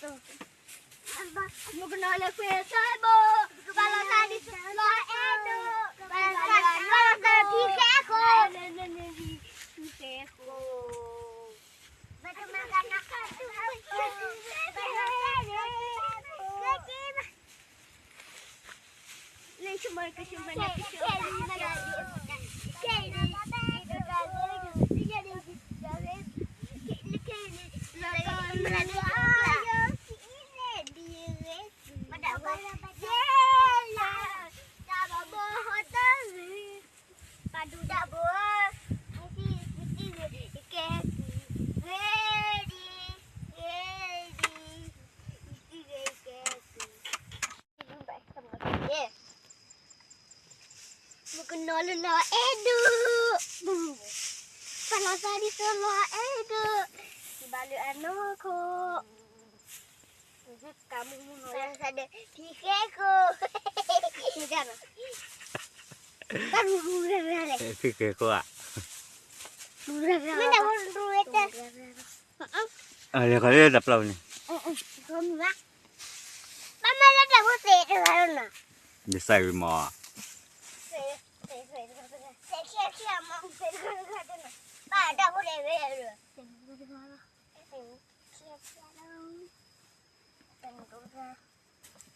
မုၣ်ကနီၤလၢကွဲသၢဘိ, ပာ်လီၤသးဒ်သိးလီၤအဲၣ်ဒိး, ပာ်လီၤသးဒ်သိးဖံဃဲခိၣ်, ဖံဃဲခိၣ်. မုၣ်ကနီၤလၢလီၤအဲၣ်ဒိး, ပာ်လီၤသးဒ်သိးလီၤအဲၣ်ဒိး, ယဘၣ်လၢအနီၢ်ခိၣ်, ကမူမူနီၤလၢသးဒီး ဖံဃဲခိၣ်, ဖံဃဲခိၣ်ဧါ, မ့ၢ်တၢ်ဖိရူဝဲတၢ် အလဲၤခီလၢတၢ်ပျီပူၤန့ၣ်, ဘၣ်မ့ၢ်လၢတၢ်ဖိသ့ၣ်တဂၤလီၤနီၤ, ယစၢ်ဂ့ၤမး, ဘၣ်တၢ်ဖိလဲၤဝဲ,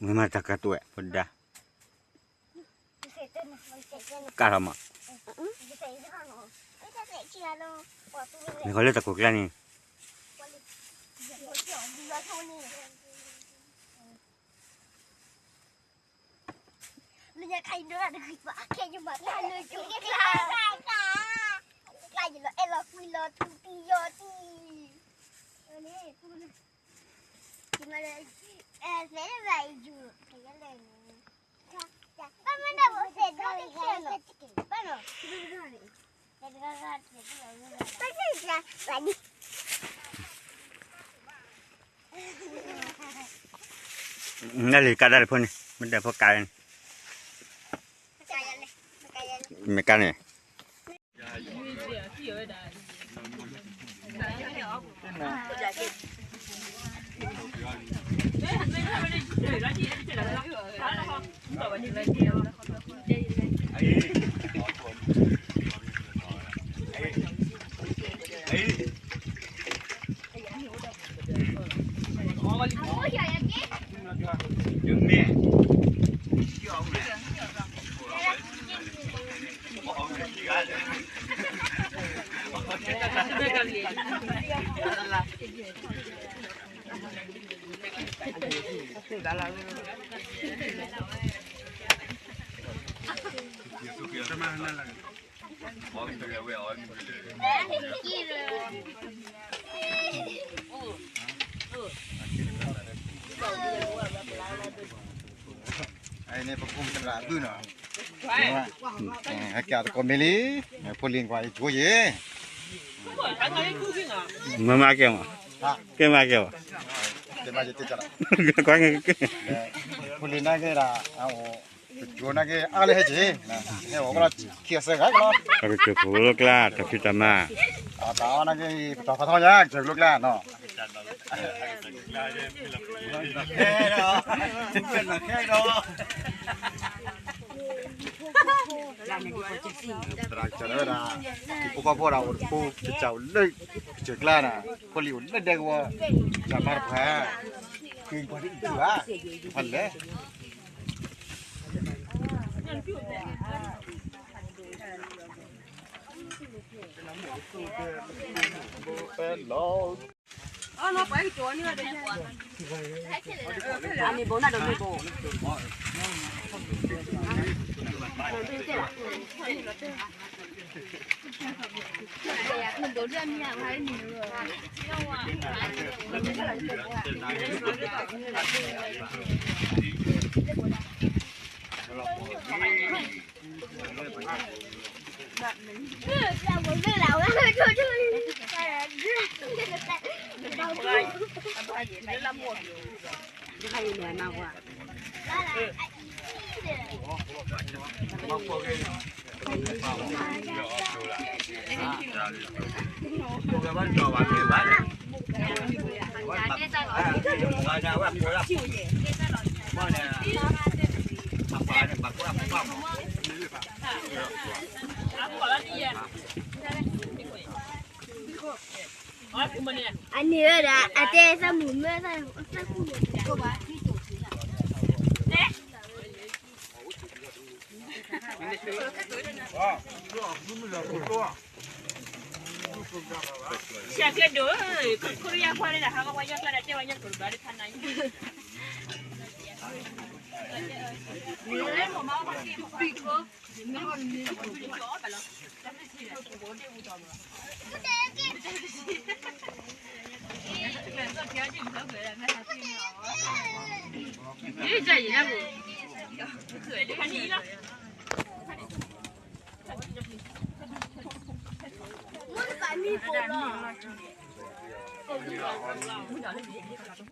မ့ၢ်မးတၢ်ကတိၤဝဲ ဖိဒါ ကၢ်ထီၣ်မး, မ့ၢ်ခီလၢတၢ်ကိးကျါန့ၣ်, လၢညါခါအံၤဒိၣ်တၢ်တဂ့ၤဘၣ် ခဲယမၤတၢ်လၢယိၤကျါ, ကျါယလီၤအဲၣ်လီၤကွံလီၤထူတံယီၤတံ, န့ၣ် နလံၤကါဒၣ်တဖိန့ၣ် မ့ၢ်ဒၣ်ဖိကါန့ၣ်, မ့ၢ်ကါန့ၣ် ပကိးမတရၣ်ဘုနီၤ, ဟဲက့ၤတကိးမ့ၢ်လံ, ဖိလံၤကွၢ်ယကိးယ့ၣ်, မ့ၢ်မၤကဲမး, ကဲမၤကဲမး, ကဲမၤယတ့ၢ်လီၤ, ဖိလံၤနာ်က့ဒၣ်, ကကိးနာ်က့အါလၢဟဲက့ၤ, ဟဲအီၣ်ကလီၤခံအစၢဂၤကလီၤ, ကကိးဖိလၢကျါ တၢ်ဖံးတၢ်မၤ, တၢ်အီၣ်နာ်က့ ပတီၢ်ဖးထီညါ ကကိးဖိလၢကျါနီၤ ခဲဒီး, ခဲဒီး, သရၣ်ကစၢ်ဒၣ်ဝဲဒၣ်, ဟံၣ်ဖိဃီဖိဒၣ်အိၣ်တဖိ, ကစၢ်အိၣ်လၢကစၢၢ်ကျါန့ၣ်, ဖိလံၤအိၣ်လၢဒဲကဝီၤ, ကစၢ်မၤတပှၤ, ဃ့ပှၤတအံၤဘၣ်, ဖးလဲၣ် အန့ၣ်ဝဲဒၣ် အတဲသးမုာ်မ့ၢ်သး သးကူၣ်န့ၣ် ဆဲးကဲဒိၣ်, ခိရံယါခွါန့ၣ်ဒီး ဟးကဝီၤယါကျါဒီး တဲဝဲညါကရူၢ်ဘၣ်တခါနၤ, မ့ၢ်တပာ်မံၤပိာ်လီၤ.